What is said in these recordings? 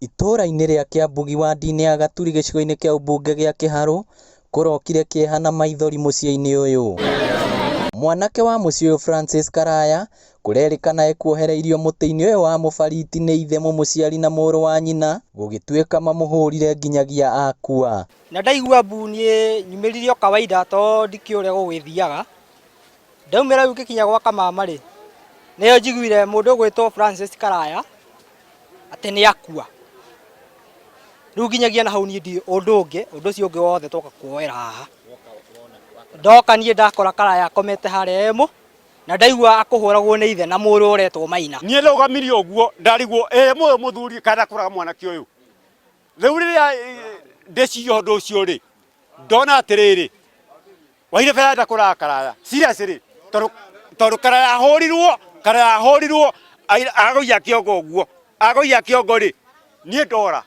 Itũũra-inĩ rĩa Kĩambugi wandi-inĩ ya Gaturi gĩcigo-inĩ kĩa ũmbunge gĩa Kĩharũ kũrokire kĩeha na maithori mũciĩ-inĩ ũyũ. Mwanake wa mũciĩ ũyũ Francis Karaya kũrerĩkana ekuohereirio mũtĩ-inĩ ũyũ wa mũbariti nĩ ithe mũmũciari na mũrũ wa nyina gũgĩtuĩka mamũhũrire nginyagia akua. Na ndaigua mbu niĩ nyumĩrire o kawaida to ndikĩũĩ ũrĩa gũgĩthiaga. Ndaumĩra rĩu ngĩkinya gwa kamama rĩ, nĩyo njiguire mũndũ ũgwĩtwo Francis Karaya atĩ nĩ akua. Rĩu nginyagia na hau niĩ ndirĩ ũndũ ũngĩ, ũndũ ũcio ũngĩ wothe twoka kuoera haha. Ndoka niĩ ndakora Karaya akomete harĩa e mũ, na ndaigua akũhũragwo nĩ ithe na mũrũ ũretwo Maina. Niĩ ndũgamirie ũguo ndarigwo ĩ mũyũ mũthuri kana kũraga mwanake ũyũ. Rĩu rĩrĩa ndĩciria ũndũ ũcio rĩ, ndona atĩrĩrĩ, Waire arenda kũraga Karaya seriously tondũ tondũ Karaya ahũrirwo Karaya ahũrirwo agũiya kĩongo ũguo agũiya kĩongo rĩ niĩ ndora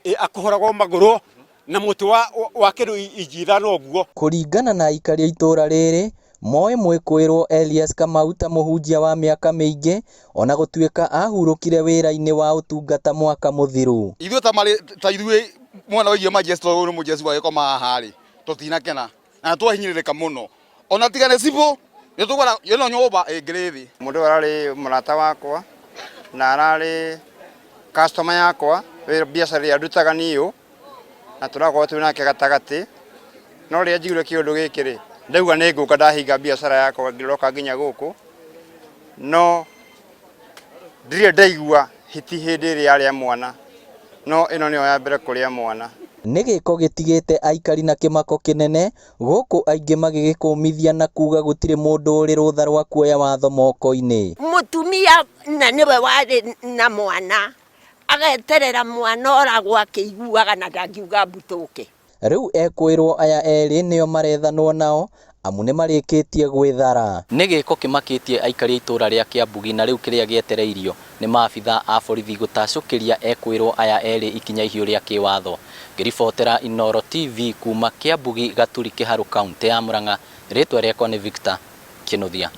ĩ akũhũragwo magũrũ na mũtĩ wa wa kĩndũ inji ithano ũguo. Kũringana na aikari a itũũra rĩrĩ, moĩ mwĩkũĩrwo Elias Kamau ta mũhunjia wa mĩaka mĩingĩ ona gũtuĩka ahurũkire wĩra-inĩ wa ũtungata mwaka mũthiru. Ithuĩ ta marĩ ta ithuĩ mwena wĩgiĩ majesi tondũ ũyũ nĩ mũjesi wagĩkoma haha rĩ, tũtinakena na twahinyĩrĩrĩka mũno ona tiga nĩ cibũ nĩ tũgwara ĩno nyũmba ĩngĩrĩ thĩ. Mũndũ ũyũ ararĩ mũrata wakwa na ararĩ customer yakwa biacara ĩrĩa ndutaga niũ na tũrakorwo twĩ nake gatagatĩ no rĩrĩa njiguire kĩũndũ gĩkĩ rĩ ndauga nĩ ngũka ndahinga biacara yakwa ngĩroka nginya gũkũ no Ndirĩ ndaigua hiti hĩndĩ ĩrĩa yarĩa mwana, no ĩno nĩyo ya mbere kũrĩa mwana. Nĩ gĩko gĩtigĩte aikari na kĩmako kĩnene, gũkũ aingĩ magĩgĩkũmithia na kuga gũtirĩ mũndũ ũrĩ rũtha rwa kuoya watho moko-inĩ. Mũtumia na nĩwe warĩ na mwana, ageterera mwana oragwo akĩiguaga na ndangiuga mbutũke. Rĩu ekũĩrwo aya erĩ nĩo marethanwo nao amu nĩmarĩkĩtie gwĩthara. Nĩ gĩko kĩmakĩtie aikari a itũra rĩa Kĩambugi na rĩu kĩrĩa gĩetereirio nĩ maabitha a borithi gũtacũkĩria ekũĩrwo aya erĩ ikinya ihiũ rĩa kĩwatho. Ngĩribotera Inooro TV kuma Kĩambugi, Gaturi, Kĩharũ, kauntĩ ya Murang'a, rĩtwa rĩakwa nĩ Victor Kĩnuthia.